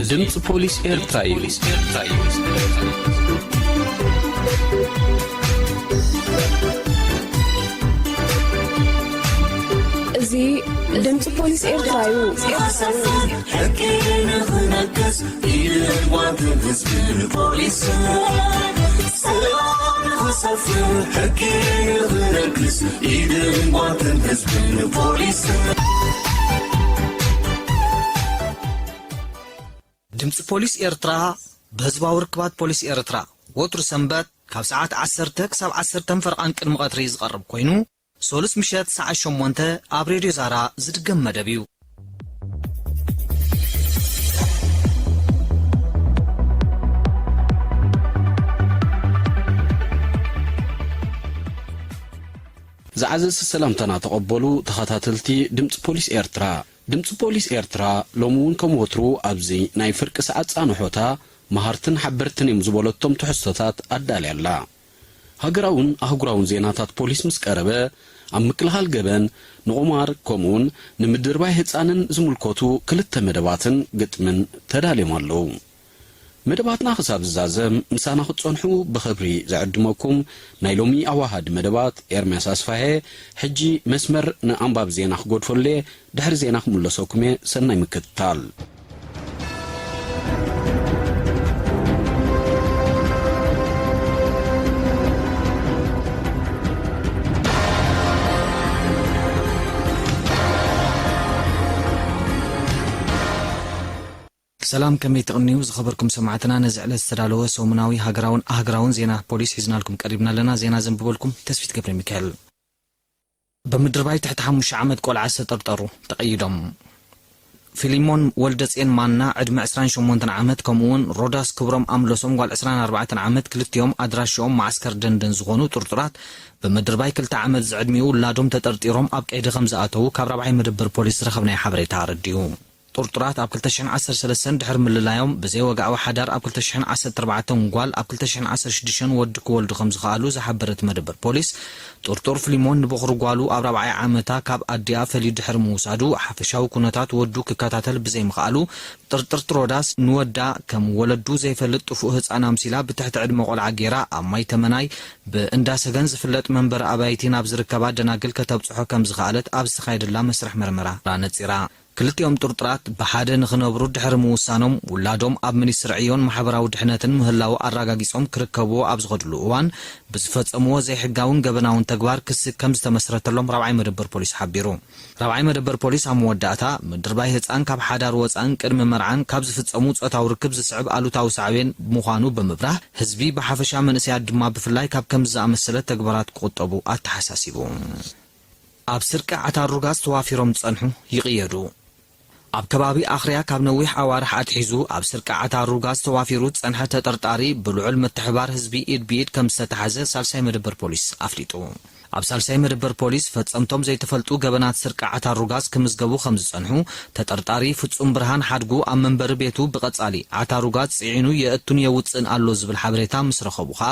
ድምፂ ፖሊስ ኤርትራ እዩ። እዚ ድምፂ ፖሊስ ኤርትራ እዩ። ሕጊ ንኽነግስ ኢድን ጓንትን ህዝብን ፖሊስን ሰላም ንኽሰፍን ሕጊ ንኽነግስ ኢድን ጓንትን ህዝብን ፖሊስን ድምፂ ፖሊስ ኤርትራ ብህዝባዊ ርክባት ፖሊስ ኤርትራ ወትሩ ሰንበት ካብ ሰዓት ዓሰርተ ክሳብ ዓሰርተ ፈረቓን ቅድሚ ቀትሪ ዝቐርብ ኮይኑ፣ ሶሉስ ምሸት ሰዓት ሸሞንተ ኣብ ሬድዮ ዛራ ዝድገም መደብ እዩ። ዝዓዘዘ ሰላምታና ተቐበሉ ተኸታተልቲ ድምፂ ፖሊስ ኤርትራ። ድምፂ ፖሊስ ኤርትራ ሎሚ እውን ከም ወትሩ ኣብዚ ናይ ፍርቂ ሰዓት ፃንሖታ መሃርትን ሓበርትን እዮም ዝበለቶም ትሕዝቶታት ኣዳልያ ኣላ። ሃገራውን ኣህጉራውን ዜናታት ፖሊስ ምስ ቀረበ፣ ኣብ ምክልኻል ገበን፣ ንቑማር ከምኡውን ንምድርባይ ህፃንን ዝምልከቱ ክልተ መደባትን ግጥምን ተዳልዮም ኣለዉ። መደባትና ክሳብ ዝዛዘም ምሳና ክትጸንሑ ብኽብሪ ዝዕድመኩም ናይ ሎሚ ኣዋሃዲ መደባት ኤርምያስ ኣስፋሄ። ሕጂ መስመር ንኣንባቢ ዜና ክገድፈሉ እየ። ድሕሪ ዜና ክምለሰኩም እየ። ሰናይ ምክትታል። ሰላም፣ ከመይ ትቕንዩ ዝኸበርኩም ሰማዕትና? ነዚ ዕለት ዝተዳለወ ሰሙናዊ ሃገራውን ኣህግራውን ዜና ፖሊስ ሒዝናልኩም ቀሪብና ኣለና። ዜና ዘንብበልኩም ተስፊት ገብረ ሚካኤል። ብምድርባይ ትሕቲ ሓሙሽተ ዓመት ቆልዓ ዝተጠርጠሩ ተቐይዶም። ፊሊሞን ወልደጼን ማና ዕድመ ዕስራን ሸሞንተን ዓመት ከምኡውን ሮዳስ ክብሮም ኣምለሶም ጓል ዕስራን ኣርባዕተን ዓመት ክልቲኦም ኣድራሽኦም መዓስከር ደንደን ዝኾኑ ጥርጡራት ብምድርባይ ክልተ ዓመት ዝዕድሚኡ ውላዶም ተጠርጢሮም ኣብ ቀይዲ ከም ዝኣተዉ ካብ ራብዓይ መደበር ፖሊስ ዝረኸብናዮ ሓበሬታ ኣረዲኡ። ጥርጡራት ኣብ ክልተ ሽሕን ዓሰርተ ሰለስተን ድሕሪ ምልላዮም ብዘይ ወግዓዊ ሓዳር ኣብ ክልተ ሽሕን ዓሰርተ ኣርባዕተን ጓል ኣብ ክልተ ሽሕን ዓሰርተ ሽዱሽተን ወዲ ክወልዱ ከም ዝኸኣሉ ዝሓበረ እቲ መደበር ፖሊስ፣ ጥርጡር ፍሊሞን ንበኹሪ ጓሉ ኣብ ራብዓይ ዓመታ ካብ ኣዲኣ ፈልዩ ድሕሪ ምውሳዱ ሓፈሻዊ ኩነታት ወዱ ክከታተል ብዘይምኽኣሉ ጥርጥርቲ ሮዳስ ንወዳ ከም ወለዱ ዘይፈልጥ ጥፉእ ህፃን ኣምሲላ ብትሕቲ ዕድመ ቆልዓ ገይራ ኣብ ማይ ተመናይ ብእንዳ ሰገን ዝፍለጥ መንበሪ ኣባይቲ ናብ ዝርከባ ደናግል ከተብፅሖ ከም ዝኸኣለት ኣብ ዝተኻየደላ መስርሕ መርመራ ነፂራ። ክልቲኦም ጥርጡራት ብሓደ ንኽነብሩ ድሕሪ ምውሳኖም ውላዶም ኣብ ሚኒስትሪ ዕዮን ማሕበራዊ ድሕነትን ምህላዉ ኣረጋጊፆም ክርከብዎ ኣብ ዝኸድሉ እዋን ብዝፈፀምዎ ዘይሕጋውን ገበናውን ተግባር ክሲ ከም ዝተመስረተሎም ራብዓይ መደበር ፖሊስ ሓቢሩ። ራብዓይ መደበር ፖሊስ ኣብ መወዳእታ ምድርባይ ህፃን ካብ ሓዳር ወፃእን ቅድሚ መርዓን ካብ ዝፍፀሙ ፆታዊ ርክብ ዝስዕብ ኣሉታዊ ሳዕቤን ምዃኑ ብምብራህ ህዝቢ ብሓፈሻ መንእሰያት ድማ ብፍላይ ካብ ከምዚ ዝኣመሰለ ተግባራት ክቑጠቡ ኣተሓሳሲቡ። ኣብ ስርቂ ዓታሩ ጋዝ ተዋፊሮም ዝጸንሑ ይቕየዱ። ኣብ ከባቢ ኣኽርያ ካብ ነዊሕ ኣዋርሕ ኣትሒዙ ኣብ ስርቂ ዓታሩ ጋዝ ተዋፊሩ ዝጸንሐ ተጠርጣሪ ብልዑል ምትሕባር ህዝቢ ኢድ ብኢድ ከም ዝተታሕዘ ሳልሳይ መደበር ፖሊስ ኣፍሊጡ። ኣብ ሳልሳይ መደበር ፖሊስ ፈጸምቶም ዘይተፈልጡ ገበናት ስርቂ ዓታሩ ጋዝ ክምዝገቡ ከም ዝጸንሑ ተጠርጣሪ ፍጹም ብርሃን ሓድጉ ኣብ መንበሪ ቤቱ ብቐጻሊ ዓታሩ ጋዝ ጽዒኑ የእቱን የውጽእን ኣሎ ዝብል ሓበሬታ ምስ ረኸቡ ኸኣ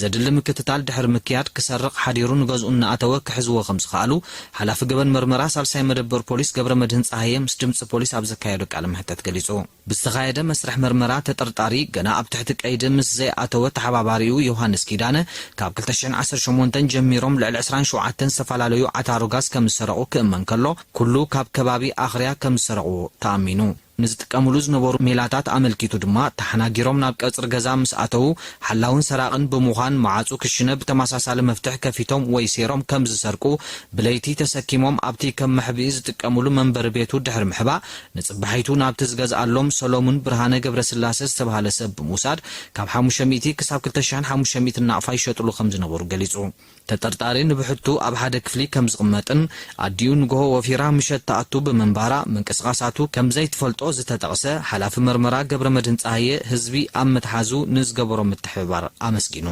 ዘድሊ ምክትታል ድሕሪ ምክያድ ክሰርቕ ሓዲሩ ንገዝኡ እናኣተወ ክሕዝዎ ከም ዝኸኣሉ ሓላፊ ገበን መርመራ ሳልሳይ መደበር ፖሊስ ገብረመድህን ጸሃየ ምስ ድምጺ ፖሊስ ኣብ ዘካየዶ ቃለ መሕተት ገሊጹ። ብዝተኻየደ መስርሕ መርመራ ተጠርጣሪ ገና ኣብ ትሕቲ ቀይዲ ምስ ዘይኣተወ ተሓባባሪኡ ዮሃንስ ኪዳነ ካብ ክልተ ሽሕን ዓሰርተ ሸሞንተን ጀሚሮም ልዕሊ ዕስራን ሸውዓተን ዝተፈላለዩ ዓታሩጋስ ከም ዝሰረቑ ክእመን ከሎ ኩሉ ካብ ከባቢ ኣኽርያ ከም ዝሰረቑዎ ተኣሚኑ። ንዝጥቀምሉ ዝነበሩ ሜላታት ኣመልኪቱ ድማ ተሓናጊሮም ናብ ቀጽሪ ገዛ ምስ ኣተዉ ሓላውን ሰራቕን ብምዃን መዓጹ ክሽነ ብተመሳሳሊ መፍትሕ ከፊቶም ወይ ሴሮም ከም ዝሰርቁ ብለይቲ ተሰኪሞም ኣብቲ ከም መሕብኢ ዝጥቀምሉ መንበሪ ቤቱ ድሕሪ ምሕባእ ንጽባሒቱ ናብቲ ዝገዝኣሎም ሰሎሙን ብርሃነ ገብረስላሰ ዝተባህለ ሰብ ብምውሳድ ካብ ሓሙሽተ ሚእቲ ክሳብ ክልተ ሽሕን ሓሙሽተ ሚእትን ናቕፋ ይሸጥሉ ከም ዝነበሩ ገሊጹ። ተጠርጣሪ ንብሕቱ ኣብ ሓደ ክፍሊ ከም ዝቕመጥን ኣዲኡ ንግሆ ወፊራ ምሸት ትኣቱ ብምንባራ ምንቅስቓሳቱ ከም ዘይትፈልጦ ዝተጠቕሰ ሓላፊ መርመራ ገብረመድህን ጸሃየ ህዝቢ ኣብ ምትሓዙ ንዝገበሮ ምትሕብባር ኣመስጊኑ።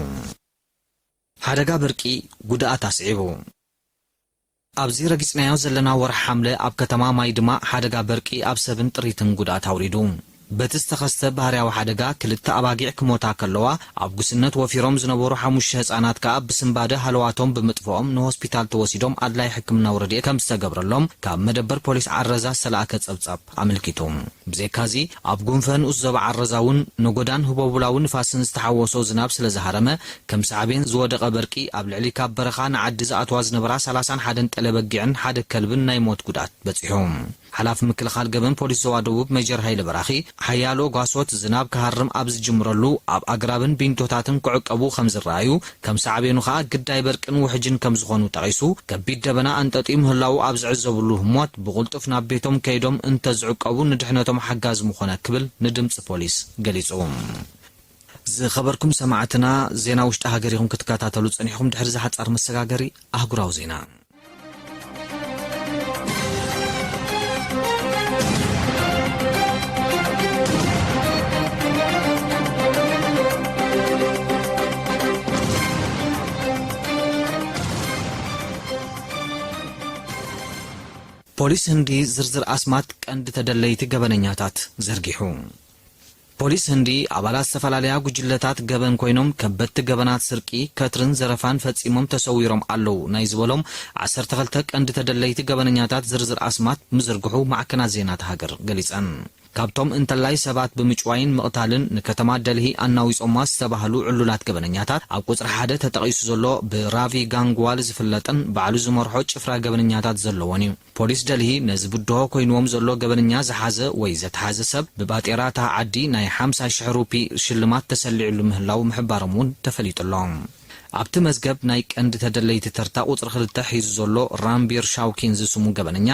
ሓደጋ በርቂ ጉድኣት ኣስዒቡ። ኣብዚ ረጊጽናዮ ዘለና ወርሒ ሓምለ ኣብ ከተማ ማይድማእ ሓደጋ በርቂ ኣብ ሰብን ጥሪትን ጉድኣት ኣውሪዱ። በቲ ዝተኸስተ ባህርያዊ ሓደጋ ክልተ ኣባጊዕ ክሞታ ከለዋ፣ ኣብ ጉስነት ወፊሮም ዝነበሩ ሓሙሽተ ህጻናት ከኣ ብስንባደ ሃለዋቶም ብምጥፍኦም ንሆስፒታል ተወሲዶም ኣድላይ ሕክምናዊ ረድኤት ከም ዝተገብረሎም ካብ መደበር ፖሊስ ዓረዛ ዝተላእከ ጸብጻብ ኣመልኪቱ። ብዘይካዚ፣ ኣብ ጉንፈ ንኡስ ዞባ ዓረዛ እውን ነጎዳን ህቦቡላዊ ንፋስን ዝተሓወሶ ዝናብ ስለ ዝሃረመ፣ ከም ሳዕቤን ዝወደቐ በርቂ ኣብ ልዕሊ ካብ በረኻ ንዓዲ ዝኣትዋ ዝነበራ ሰላሳን ሓደን ጠለ በጊዕን ሓደ ከልብን ናይ ሞት ጉድኣት በጺሑ። ሓላፊ ምክልኻል ገበን ፖሊስ ዞባ ደቡብ ሜጀር ሃይለ በራኺ፣ ሓያሎ ጓሶት ዝናብ ክሃርም ኣብ ዝጅምረሉ ኣብ ኣግራብን ቢንቶታትን ክዕቀቡ ከም ዝረኣዩ፣ ከም ሳዕቤኑ ኸኣ ግዳይ በርቅን ውሕጅን ከም ዝኾኑ ጠቒሱ፣ ከቢድ ደበና ኣንጠጢ ምህላዉ ኣብ ዝዕዘብሉ ህሞት ብቕልጡፍ ናብ ቤቶም ከይዶም እንተዝዕቀቡ ንድሕነቶም ሓጋዚ ምኾነ ክብል ንድምጺ ፖሊስ ገሊጹ። ዝኸበርኩም ሰማዕትና፣ ዜና ውሽጢ ሃገር ኢኹም ክትከታተሉ ጸኒሕኩም። ድሕሪ እዚ ሓጻር መሰጋገሪ ኣህጉራዊ ዜና። ፖሊስ ህንዲ ዝርዝር ኣስማት ቀንዲ ተደለይቲ ገበነኛታት ዘርጊሑ። ፖሊስ ህንዲ፣ ኣባላት ዝተፈላለያ ጉጅለታት ገበን ኮይኖም፣ ከበድቲ ገበናት ስርቂ፣ ከትርን ዘረፋን ፈጺሞም ተሰዊሮም ኣለዉ ናይ ዝበሎም ዓሰርተ ክልተ ቀንዲ ተደለይቲ ገበነኛታት ዝርዝር ኣስማት ምዝርግሑ ማዕከናት ዜና እታ ሃገር ገሊጸን። ካብቶም እንተላይ ሰባት ብምጭዋይን ምቕታልን ንከተማ ደልሂ ኣናዊጾማ ዝተባህሉ ዕሉላት ገበነኛታት፣ ኣብ ቁጽሪ ሓደ ተጠቒሱ ዘሎ ብራቪ ጋንግዋል ዝፍለጥን ባዕሉ ዝመርሖ ጭፍራ ገበነኛታት ዘለዎን እዩ። ፖሊስ ደልሂ ነዚ ብድሆ ኮይንዎም ዘሎ ገበነኛ ዝሓዘ ወይ ዘትሓዘ ሰብ ብባጤራ እታ ዓዲ ናይ ሓምሳ ሽሕ ሩፒ ሽልማት ተሰሊዕሉ ምህላው ምሕባሮም እውን ተፈሊጡ ኣሎ። ኣብቲ መዝገብ ናይ ቀንዲ ተደለይቲ ተርታ ቁጽሪ ክልተ ሒዙ ዘሎ ራምቢር ሻውኪን ዝስሙ ገበነኛ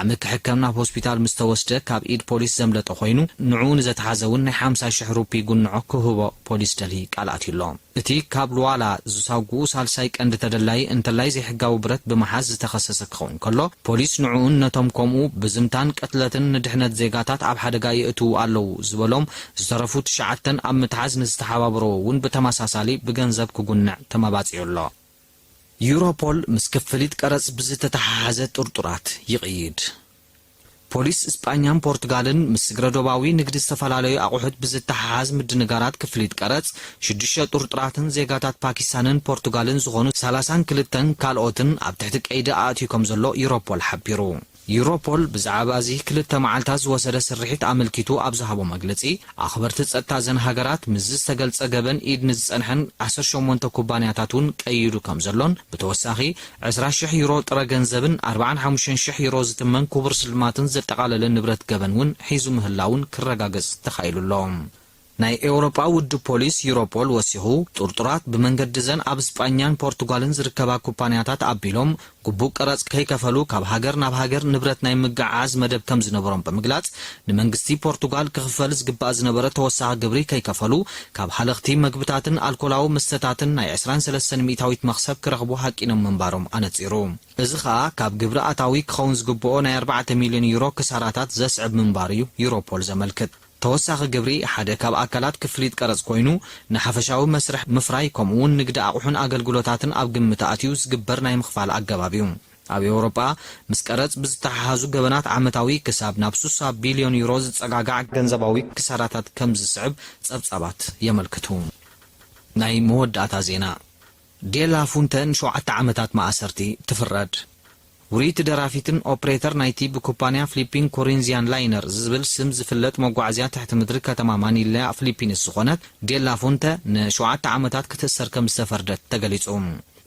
ዓሚ ክሕከም ናብ ሆስፒታል ምስ ተወስደ ካብ ኢድ ፖሊስ ዘምለጠ ኮይኑ ንዕኡ ንዘትሓዘ እውን ናይ ሓምሳ ሽሕ ሩፒ ጉንዖ ክህቦ ፖሊስ ደልሂ ቃል ኣትዩ ኣሎ። እቲ ካብ ሉዋላ ዝሳጉኡ ሳልሳይ ቀንዲ ተደላይ እንተላይ ዘይሕጋዊ ብረት ብምሓዝ ዝተኸሰሰ ክኸውን ከሎ፣ ፖሊስ ንዕኡን ነቶም ከምኡ ብዝምታን ቅትለትን ንድሕነት ዜጋታት ኣብ ሓደጋ የእትዉ ኣለዉ ዝበሎም ዝተረፉ ትሽዓተን ኣብ ምትሓዝ ንዝተሓባበርዎ እውን ብተመሳሳሊ ብገንዘብ ክጉንዕ ተመባጺዑ ኣሎ። ዩሮፖል ምስ ክፍሊት ቀረጽ ብዝተተሓሓዘ ጥርጡራት ይቕይድ። ፖሊስ እስጳኛን ፖርቱጋልን ምስ ስግረ ዶባዊ ንግዲ ዝተፈላለዩ ኣቑሑት ብዝተሓሓዝ ምድንጋራት ክፍሊት ቀረጽ፣ ሽዱሽተ ጥርጡራትን ዜጋታት ፓኪስታንን ፖርቱጋልን ዝኾኑ ሰላሳን ክልተን ካልኦትን ኣብ ትሕቲ ቀይዲ ኣእትዩ ከም ዘሎ ዩሮፖል ሓቢሩ። ዩሮፖል ብዛዕባ እዚ ክልተ መዓልታት ዝወሰደ ስርሒት ኣመልኪቱ ኣብ ዝሃቦ መግለጺ፣ ኣኽበርቲ ጸጥታ እዘን ሃገራት ምስዚ ዝተገልጸ ገበን ኢድ ንዝጸንሐን ዓሰርተ ሸሞንተ ኩባንያታት እውን ቀይዱ ከም ዘሎን፣ ብተወሳኺ ዕስራ ሽሕ ዩሮ ጥረ ገንዘብን ኣርባዓን ሓሙሽተን ሽሕ ዩሮ ዝትመን ክቡር ስልማትን ዘጠቓለለ ንብረት ገበን እውን ሒዙ ምህላውን ክረጋገጽ ተኻኢሉ ኣሎ። ናይ ኤውሮጳ ውድብ ፖሊስ ዩሮፖል ወሲኹ፣ ጥርጡራት ብመንገዲ እዘን ኣብ ስጳኛን ፖርቱጋልን ዝርከባ ኩባንያታት ኣቢሎም ግቡእ ቀረጽ ከይከፈሉ ካብ ሃገር ናብ ሃገር ንብረት ናይ ምግዓዓዝ መደብ ከም ዝነበሮም ብምግላጽ፣ ንመንግስቲ ፖርቱጋል ክኽፈል ዝግባእ ዝነበረ ተወሳኺ ግብሪ ከይከፈሉ፣ ካብ ሃለኽቲ መግብታትን ኣልኮላዊ መስተታትን ናይ ዕስራን ሰለስተን ሚእታዊት መኽሰብ ክረኽቡ ሃቂኖም ምንባሮም ኣነጺሩ። እዚ ኸኣ ካብ ግብሪ ኣታዊ ክኸውን ዝግብኦ ናይ ኣርባዕተ ሚልዮን ዩሮ ክሳራታት ዘስዕብ ምንባሩ እዩ ዩሮፖል ዘመልክት። ተወሳኺ ግብሪ ሓደ ካብ ኣካላት ክፍሊት ቀረጽ ኮይኑ፣ ንሓፈሻዊ መስርሕ ምፍራይ ከምኡውን ንግዲ ኣቑሑን ኣገልግሎታትን ኣብ ግምት ኣትዩ ዝግበር ናይ ምኽፋል ኣገባብ እዩ። ኣብ ኤውሮጳ ምስ ቀረጽ ብዝተሓሓዙ ገበናት ዓመታዊ ክሳብ ናብ ስሳ ቢልዮን ዩሮ ዝጸጋጋዕ ገንዘባዊ ክሳራታት ከም ዝስዕብ ጸብጻባት የመልክቱ። ናይ መወዳእታ ዜና። ዴላ ፉንተ ንሸውዓተ ዓመታት ማእሰርቲ ትፍረድ። ውርይቲ ደራፊትን ኦፕሬተር ናይቲ ብኩባንያ ፍሊፒን ኮሪንዚያን ላይነር ዝብል ስም ዝፍለጥ መጓዓዝያ ትሕቲ ምድሪ ከተማ ማኒላ ፍሊፒንስ ዝኾነት ዴላ ፉንተ ንሸውዓተ ዓመታት ክትእሰር ከም ዝተፈርደት ተገሊጹ።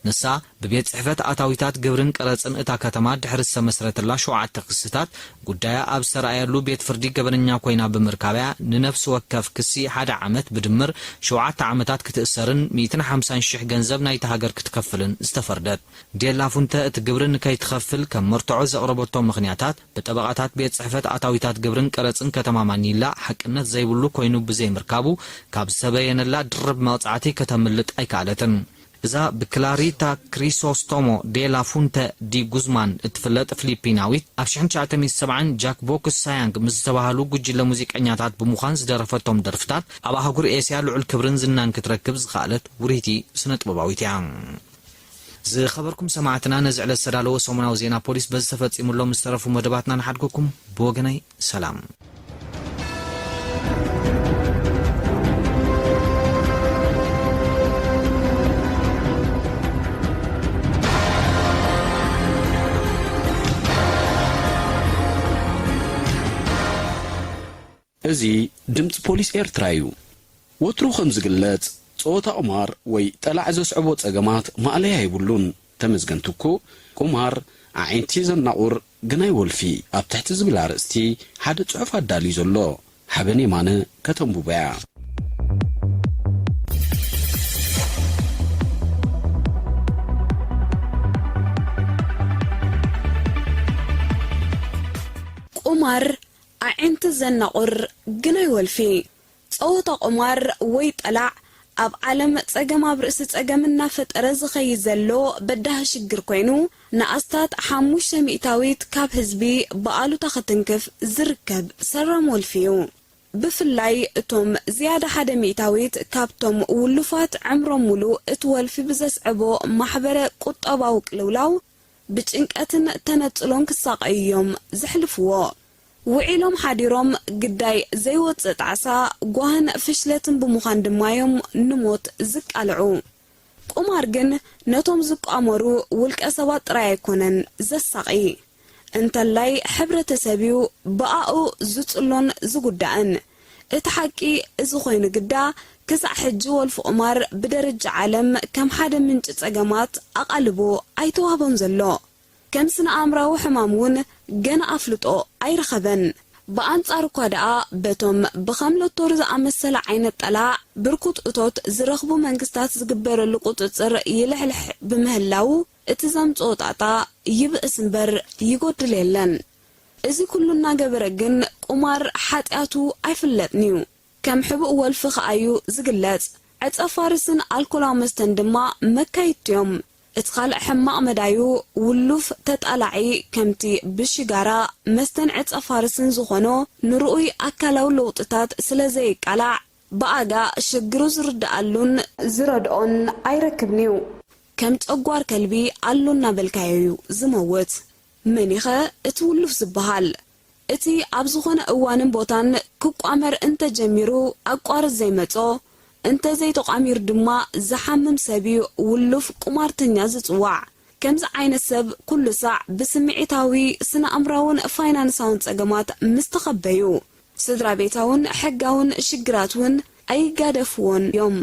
ንሳ ብቤት ጽሕፈት ኣታዊታት ግብርን ቀረጽን እታ ከተማ ድሕሪ ዝተመስረተላ ሸውዓተ ክስታት ጉዳያ ኣብ ዝተረኣየሉ ቤት ፍርዲ ገበነኛ ኮይና ብምርካብያ ንነፍሲ ወከፍ ክሲ ሓደ ዓመት ብድምር ሸውዓተ ዓመታት ክትእሰርን ሚእትን ሓምሳን ሽሕ ገንዘብ ናይቲ ሃገር ክትከፍልን ዝተፈርደት። ዴላ ፉንተ እቲ ግብሪ ንከይትኸፍል ከም መርትዖ ዘቕረበቶ ምኽንያታት ብጠበቓታት ቤት ጽሕፈት ኣታዊታት ግብርን ቀረጽን ከተማ ማኒላ ሓቅነት ዘይብሉ ኮይኑ ብዘይምርካቡ ካብ ዝተበየነላ ድርብ መቕጻዕቲ ከተምልጥ ኣይከኣለትን። እዛ ብክላሪታ ክሪሶስቶሞ ዴላ ፉንተ ዲ ጉዝማን እትፍለጥ ፍሊፒናዊት፣ ኣብ ሽሕን ትሽዓተ ሚእትን ሰብዓን ጃክ ቦክስ ሳያንግ ምስ ዝተባህሉ ጉጅለ ሙዚቀኛታት ብምዃን ዝደረፈቶም ደርፍታት ኣብ ኣህጉር ኤስያ ልዑል ክብርን ዝናን ክትረክብ ዝኸኣለት ውርይቲ ስነ ጥበባዊት እያ። ዝኸበርኩም ሰማዕትና፣ ነዚ ዕለት ዝተዳለወ ሰሙናዊ ዜና ፖሊስ በዚ ተፈጺሙ ኣሎ። ምስ ተረፉ መደባትና ንሓድገኩም። ብወገነይ ሰላም። እዚ ድምፂ ፖሊስ ኤርትራ እዩ። ወትሩ ከም ዝግለጽ፣ ጸወታ ቁማር ወይ ጠላዕ ዘስዕቦ ጸገማት ማእለያ የብሉን። ተመስገን ትኩእ፣ ቁማር ኣዒንቲ ዘናቑር ግናይ ወልፊ ኣብ ትሕቲ ዝብል ኣርእስቲ ሓደ ጽሑፍ ኣዳልዩ ዘሎ። ሓበን የማነ ከተንብቦ እያ። ቁማር ኣዒንቲ ዘናቑር ግናይ ወልፊ። ጸወታ ቁማር ወይ ጠላዕ ኣብ ዓለም ጸገም ኣብ ርእሲ ጸገም እናፈጠረ ዝኸይድ ዘሎ በዳሂ ሽግር ኮይኑ፣ ንኣስታት ሓሙሽተ ሚእታዊት ካብ ህዝቢ ብኣሉታ ክትንክፍ ዝርከብ ሰራም ወልፊ እዩ። ብፍላይ እቶም ዝያዳ ሓደ ሚእታዊት ካብቶም ውሉፋት ዕምሮም ሙሉእ እቲ ወልፊ ብዘስዕቦ ማሕበረ ቁጠባዊ ቅልውላው ብጭንቀትን ተነጽሎን ክሳቐዩ እዮም ዘሕልፍዎ። ውዒሎም ሓዲሮም ግዳይ ዘይወጽእ ጣዕሳ፣ ጓህን ፍሽለትን ብምዃን ድማ'ዮም ንሞት ዝቃልዑ። ቁማር ግን ነቶም ዝቋመሩ ውልቀ ሰባት ጥራይ ኣይኮነን ዘሳቒ፣ እንተላይ ሕብረተሰብ'ዩ ብኣኡ ዝጽሎን ዝጉዳእን። እቲ ሓቂ እዚ ኮይኑ ግዳ፣ ክሳዕ ሕጂ ወልፊ ቁማር ብደረጃ ዓለም ከም ሓደ ምንጪ ጸገማት ኣቓልቦ ኣይተዋህቦን ዘሎ። ከም ስነ-ኣእምራዊ ሕማም እውን ገና ኣፍልጦ ኣይረኸበን። ብኣንጻሩ እኳ ደኣ በቶም ብኸም ሎቶሪ ዝኣመሰለ ዓይነት ጠላዕ ብርኩት እቶት ዝረኽቡ መንግስታት ዝግበረሉ ቁጽጽር ይልሕልሕ ብምህላዉ፣ እቲ ዘምጽኦ ጣጣ ይብእስ እምበር ይጎድል የለን። እዚ ኩሉ እናገበረ ግን ቁማር ሓጢኣቱ ኣይፍለጥን'ዩ። ከም ሕቡእ ወልፊ ከኣ'ዩ ዝግለጽ። ዕጸ ፋርስን ኣልኮላዊ መስተን ድማ መካይድቲ'ዮም። እቲ ካልእ ሕማቕ መዳዩ ውሉፍ ተጣላዒ ከምቲ ብሽጋራ፣ መስተን ዕጸ ፋርስን ዝኾኖ ንርኡይ ኣካላዊ ለውጥታት ስለ ዘይቃላዕ ብኣጋ ሽግሩ ዝርድኣሉን ዝረድኦን ኣይረክብን'ዩ። ከም ጨጓር ከልቢ ኣሎ እናበልካዮ'ዩ ዝመውት። መን'ኸ እቲ ውሉፍ ዝበሃል? እቲ ኣብ ዝኾነ እዋንን ቦታን ክቋመር እንተጀሚሩ ኣቋርጽ ዘይመጾ፣ እንተዘይተቋሚሩ ድማ ዝሓምም ሰብ'ዩ ውሉፍ ቁማርተኛ ዝጽዋዕ። ከምዚ ዓይነት ሰብ ኩሉ ሳዕ ብስምዒታዊ፣ ስነ-ኣእምራውን ፋይናንሳውን ጸገማት ምስ ተኸበ'ዩ። ስድራ ቤታውን ሕጋውን ሽግራት እውን ኣይጋደፍዎን እዮም።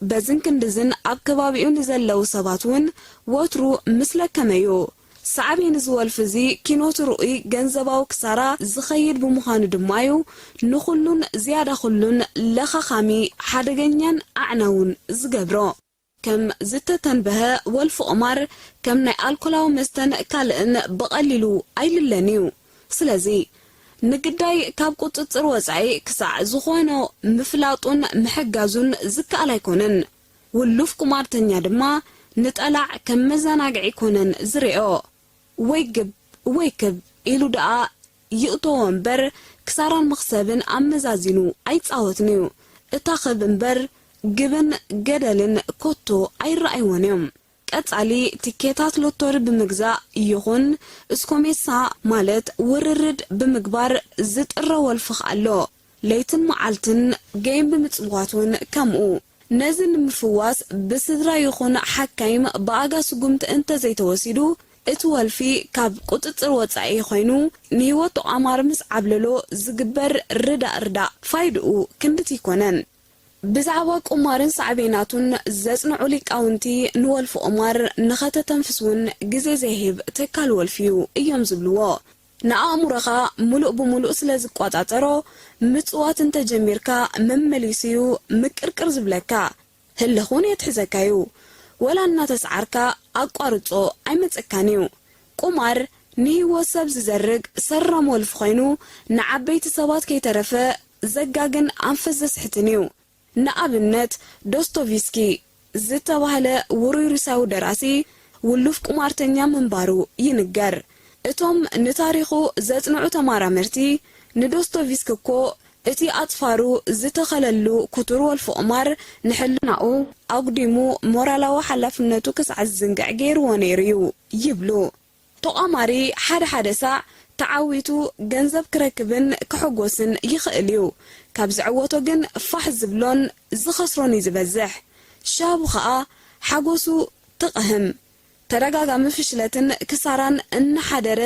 በዝን ክንድዝን ኣብ ከባቢኡ ንዘለዉ ሰባት እውን ወትሩ ምስ ለከመ'ዩ። ሳዕቤን እዚ ወልፊ እዚ ኪኖት ርኡይ ገንዘባዊ ክሳራ ዝኸይድ ብምዃኑ ድማ'ዩ ንኹሉን ዝያዳ ኩሉን ለኻኻሚ፣ ሓደገኛን ኣዕናውን ዝገብሮ። ከም ዝተተንበሀ ወልፊ ቁማር ከም ናይ ኣልኮላዊ መስተን ካልእን ብቐሊሉ ኣይልለን እዩ። ስለዚ ንግዳይ ካብ ቁጽጽር ወጻኢ ክሳዕ ዝኾኖ ምፍላጡን ምሕጋዙን ዝከኣል ኣይኮነን። ውሉፍ ቁማርተኛ ድማ ንጠላዕ ከም መዘናግዒ ኣይኮነን ዝርእዮ። ወይ ግብ ወይ ክብ ኢሉ ደኣ ይእተዎ እምበር ክሳራን መኽሰብን ኣመዛዚኑ ኣይጻወትን'ዩ። እታ ክብ እምበር ግብን ገደልን ኮቶ ኣይረኣይዎን እዮም። ቀጻሊ ቲኬታት ሎቶሪ ብምግዛእ ይኹን እስኮሜሳ ማለት ውርርድ ብምግባር ዝጥረ ወልፊ ከኣ ኣሎ። ለይትን መዓልትን ገይም ብምጽዋት እውን ከምኡ። ነዚ ንምፍዋስ ብስድራ ይኹን ሓካይም ብኣጋ ስጉምቲ እንተዘይተወሲዱ፣ እቲ ወልፊ ካብ ቁጽጽር ወጻኢ ኮይኑ፣ ንህይወት ተቋማሪ ምስ ዓብለሎ ዝግበር ርዳእ ርዳእ ፋይድኡ ክንድቲ ኣይኮነን። ብዛዕባ ቁማርን ሳዕቤናቱን ዘጽንዑ ሊቃውንቲ፣ ንወልፊ ቁማር ንኸተተንፍስ እውን ግዜ ዘይህብ ተካል ወልፊ'ዩ እዮም ዝብልዎ። ንኣእምሮኻ ምሉእ ብምሉእ ስለ ዝቆጻጸሮ፣ ምጽዋት እንተ ጀሚርካ መመሊሱ'ዩ ምቅርቅር ዝብለካ። ህልኽ እውን የትሕዘካ'ዩ። ወላ እናተስዓርካ ኣቋርጾ ኣይመጸካን'ዩ። ቁማር ንህይወት ሰብ ዝዘርግ ሰራም ወልፊ ኮይኑ፣ ንዓበይቲ ሰባት ከይተረፈ ዘጋግን ኣንፈት ዘስሕትን'ዩ። ንኣብነት ዶስቶቭስኪ ዝተባህለ ውሩይ ሩስያዊ ደራሲ ውሉፍ ቁማርተኛ ምንባሩ ይንገር። እቶም ንታሪኹ ዘጽንዑ ተመራመርቲ ንዶስቶቭስኪ እኮ እቲ ኣጽፋሩ ዝተኸለሉ ክቱር ወልፊ ቁማር ንሕልናኡ ኣጉዲሙ ሞራላዊ ሓላፍነቱ ክሳዕ ዝዝንግዕ ገይርዎ ነይሩ እዩ ይብሉ። ተቋማሪ ሓደ ሓደ ሳዕ ተዓዊቱ ገንዘብ ክረክብን ክሕጎስን ይኽእል እዩ። ካብ ዝዕወቶ ግን ፋሕ ዝብሎን ዝኸስሮን እዩ ዝበዝሕ። ሻቡ ኸኣ ሓጎሱ ትቕህም። ተደጋጋሚ ፍሽለትን ክሳራን እናሓደረ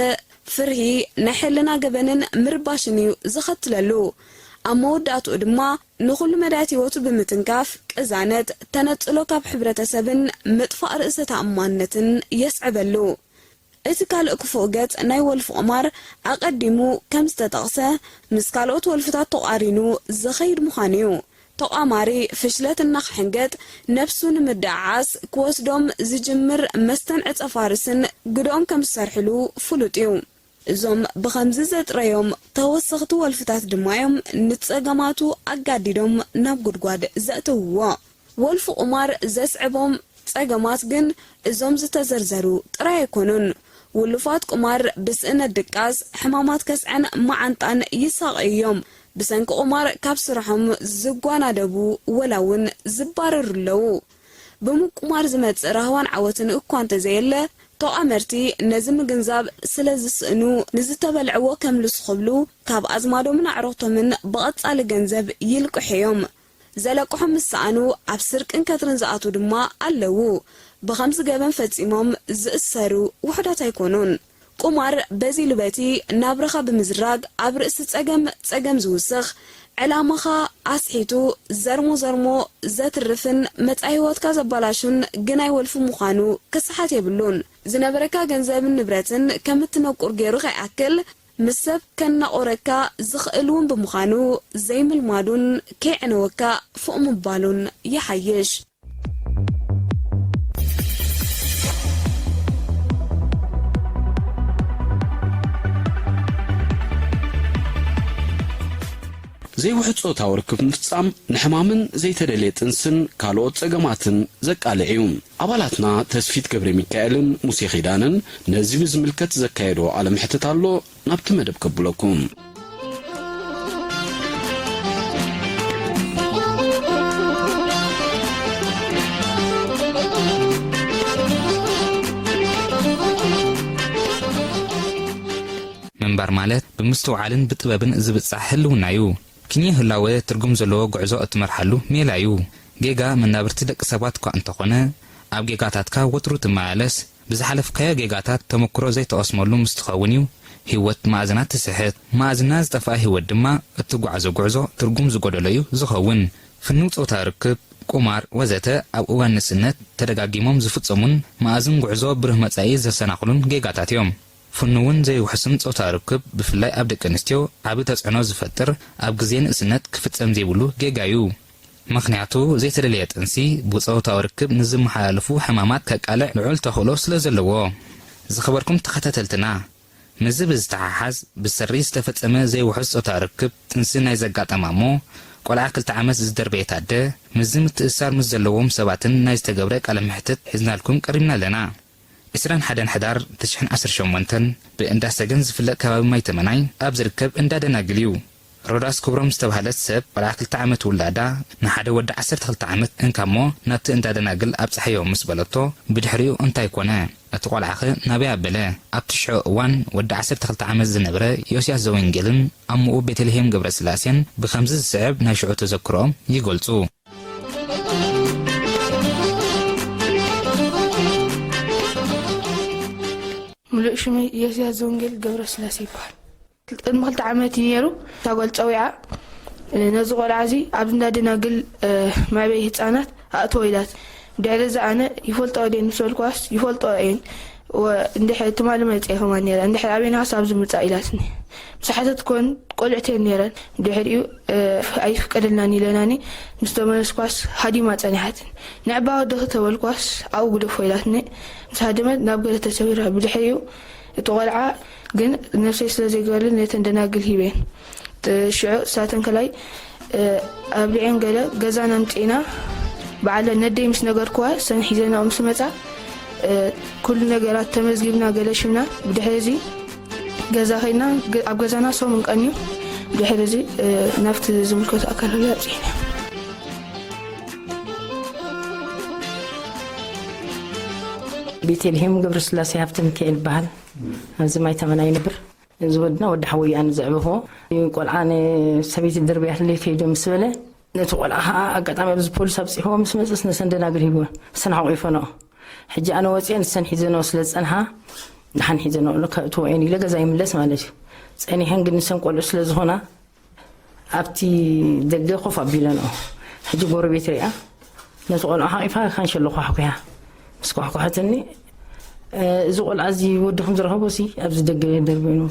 ፍርሂ፣ ናይ ሕልና ገበንን ምርባሽን እዩ ዘኸትለሉ። ኣብ መወዳእትኡ ድማ ንኹሉ መዳያት ህይወቱ ብምትንካፍ ቅዛነት፣ ተነጽሎ ካብ ሕብረተሰብን ምጥፋእ ርእሰ ተኣማንነትን የስዕበሉ። እቲ ካልእ ክፉእ ገጽ ናይ ወልፊ ቁማር ኣቐዲሙ ከም ዝተጠቕሰ ምስ ካልኦት ወልፍታት ተቋሪኑ ዝኸይድ ምዃኑ እዩ። ተቋማሪ ፍሽለት እናኽሕንገጥ ነብሱ ንምድዓዓስ ክወስዶም ዝጅምር መስተን ዕጸ ፋርስን ግድኦም ከም ዝሰርሕሉ ፍሉጥ እዩ። እዞም ብኸምዚ ዘጥረዮም ተወሰኽቲ ወልፍታት ድማ እዮም ንጸገማቱ ኣጋዲዶም ናብ ጉድጓድ ዘእተውዎ። ወልፊ ቁማር ዘስዕቦም ጸገማት ግን እዞም ዝተዘርዘሩ ጥራይ ኣይኮኑን። ውሉፋት ቁማር ብስእነት ድቃስ፣ ሕማማት ከስዐን መዓንጣን ይሳቐዩ እዮም። ብሰንኪ ቁማር ካብ ስርሖም ዝጓናደቡ ወላ እውን ዝባረሩ ኣለዉ። ብምቁማር ዝመጽእ ራህዋን ዓወትን እኳ እንተዘየለ፣ ተቋመርቲ ነዚ ምግንዛብ ስለ ዝስእኑ፣ ንዝተበልዕዎ ከምልሱ ክብሉ ካብ ኣዝማዶምን ኣዕሩኽቶምን ብቐጻሊ ገንዘብ ይልቅሑ እዮም። ዘለቅሑ ምስ ሰኣኑ ኣብ ስርቅን ከትርን ዝኣትዉ ድማ ኣለዉ። ብኸምዚ ገበን ፈጺሞም ዝእሰሩ ውሑዳት ኣይኮኑን። ቁማር በዚ ኢሉ በቲ ናብራኻ ብምዝራግ ኣብ ርእሲ ጸገም ጸገም ዝውስኽ፣ ዕላማኻ ኣስሒቱ ዘርሞ ዘርሞ ዘትርፍን መጻኢ ህይወትካ ዘባላሹን ግናይ ወልፊ ምዃኑ ክሰሓት የብሉን። ዝነበረካ ገንዘብን ንብረትን ከም እትነቁር ገይሩ ከይኣክል፣ ምስ ሰብ ከናቑረካ ዝኽእል እውን ብምዃኑ፣ ዘይምልማዱን ከየዕነወካ ፎእ ምባሉን ይሓይሽ። ዘይውሕድ ጾታዊ ርክብ ምፍጻም ንሕማምን ዘይተደልየ ጥንስን ካልኦት ጸገማትን ዘቃልዕ እዩ። ኣባላትና ተስፊት ገብረሚካኤልን ሙሴ ኪዳነን ነዚ ብዝምልከት ዘካየድዎ ቃለ መሕትት ኣሎ፣ ናብቲ መደብ ከብለኩም። ምንባር ማለት ብምስትውዓልን ብጥበብን ዝብጻሕ ህልውና እዩ። ኪንዮ ህላወ ትርጉም ዘለዎ ጉዕዞ እትመርሓሉ ሜላ እዩ። ጌጋ መናብርቲ ደቂ ሰባት እኳ እንተኾነ፣ ኣብ ጌጋታትካ ወትሩ ትመላለስ፣ ብዝሓለፍካዮ ጌጋታት ተመክሮ ዘይትቐስመሉ ምስ ትኸውን እዩ ህይወት መኣዝና ትስሕት። መኣዝና ዝጠፍኣ ህይወት ድማ እትጓዓዞ ጉዕዞ ትርጉም ዝጎደሎ እዩ ዝኸውን። ፍኑው ጾታዊ ርክብ፣ ቁማር፣ ወዘተ ኣብ እዋን ንእስነት ተደጋጊሞም ዝፍጸሙን መኣዝን ጉዕዞ ብሩህ መጻኢ ዘሰናኽሉን ጌጋታት እዮም። ፍኑውን ዘይውሑስን ጾታዊ ርክብ ብፍላይ ኣብ ደቂ ኣንስትዮ ዓቢ ተጽዕኖ ዝፈጥር ኣብ ግዜ ንእስነት ክፍጸም ዘይብሉ ጌጋ እዩ። ምኽንያቱ ዘይተደልየ ጥንሲ ብጾታዊ ርክብ ንዝመሓላለፉ ሕማማት ከቃልዕ ልዑል ተኽእሎ ስለ ዘለዎ። ዝኸበርኩም ተኸታተልትና፣ ምስዚ ብዝተሓሓዝ ብሰሪ ዝተፈጸመ ዘይውሑስ ጾታዊ ርክብ ጥንሲ ናይ ዘጋጠማ እሞ ቆልዓ ክልተ ዓመት ዝደርበየት ኣደ ምስዚ ምትእስሳር ምስ ዘለዎም ሰባትን ናይ ዝተገብረ ቃለ መሕትት ሒዝናልኩም ቀሪብና ኣለና። ዕስራን ሓደን ሕዳር ተሽሕን ዓሰርተ ሸሞንተን ብእንዳ ሰገን ዝፍለጥ ከባቢ ማይ ተመናይ ኣብ ዝርከብ እንዳ ደናግል እዩ። ሮዳስ ክብሮም ዝተባህለት ሰብ ቆልዓ ክልተ ዓመት ውላዳ ንሓደ ወዲ ዓሰርተ ክልተ ዓመት እንካሞ ናብቲ እንዳ ደናግል ኣብጽሓዮ ምስ በለቶ ብድሕሪኡ እንታይ ኮነ? እቲ ቆልዓኸ ናበይ ኣበለ? ኣብቲ ሽዑ እዋን ወዲ ዓሰርተ ክልተ ዓመት ዝነበረ ዮስያስ ዘወንጌልን ኣሞኡ ቤተልሄም ገብረስላሴን ብኸምዚ ዝስዕብ ናይ ሽዑ ተዘክሮኦም ይገልጹ። ምሉእ ሽመይ ኢዮስያስ ዘወንጌል ገብረስላሴ ይበሃል። ቅድሚ ክልተ ዓመት እዩ ነይሩ። እታ ጓል ጸዊዓ፣ "ነዚ ቆልዓ እዚ ኣብ እንዳ ደናግል መዕበዪ ህጻናት ኣእትዎ" ኢላት። ድሕሪ እዚ ኣነ "ይፈልጦ ድየን?" ምስ በልኩዋስ፣ "ይፈልጦ እየን፣ ወ-፣ እንድሕር ትማሊ መጺኤ ከማን ነይረ፣ እንድሕር ኣበይናስ ኣብዚ ምጻእ" ኢላትኒ። ምስ ሓተትኩወን ቆልዕቲ እየን ነይረን። ብድሕሪኡ፣ "ኣይፍቀደልናን" ኢለናኒ። ምስ ተመለስኳስ ሃዲማ ጸኒሓትኒ። "ንዕባ ወደኺ" ተበልኳስ፣ "ኣብኡ ግደፎ" ኢላትኒ። ምስ ሃደመት ናብ ገለ ተሰዊራ። ብድሕሪኡ እቲ ቆልዓ ግን ነብሰይ ስለ ዘይገበረለይ ነተን ደናግል ሂበየን። ጥ-፣ ሽዑ እሳተን ከላይ፣ እ፣ ኣብሊዐን ገለ ገዛና ኣምጺእና በዓለን ነደይ ምስ ነገርኩዋ፣ እሰን ሒዘንኦ ምስ መጻ፣ እ፣ ኩሉ ነገራት ተመዝጊብና ገለ ሽምና። ብድሕሪ እዚ ገዛ ኸይድና፣ ግ-፣ ኣብ ገዛና ሰሙን ቀንዩ። ብድሕሪ እዚ፣ እ፣ ናብቲ ዝምልከቶ ኣካል ከላይ ኣብጺሕና። ቤተልሔም ገብረስላሴ ሃብተ ሚካኤል ይበሃል። ኣብዚ ማይ ተመና ይነብር። እዚ ወድና ወዲ ሓወይ ኣነ ዘዕበኹዎ። ቆልዓ ንሰበይቲ ደርብያትለይ ከይደ ምስ በለ፣ ነቲ ቆልዓ ኸዓ ኣጋጣሚ ኣብዚ ፖሊስ ኣብፂሕዎ ምስ መፅስ ነሰን ደናግል ሂብወን። ንሰን ሓቑፈንኦ። ሕጂ ኣነ ወፅየ ንሰን ሒዘንኦ ስለ ዝፀንሓ፣ ደሓን ሒዘንኦ ኣሎ፣ ከእትዎ እየን ኢለ ገዛ ይምለስ ማለት እዩ። ፀኒሐን ግን ንሰን ቆልዑ ስለ ዝኾና፣ ኣብቲ ደገ ኮፍ ኣቢለንኦ። ሕጂ ጎረቤት ሪኣ ነቲ ቆልዓ ሓቂፋ ካንሸሎ ኳሕኩያ። ምስ ኳሕኳሐትኒ፣ "እ፣ እዚ ቆልዓ እዚ ወዲ ከም ዝረኸቦ ሲ ኣብዚ ደገ ደርቢኑ።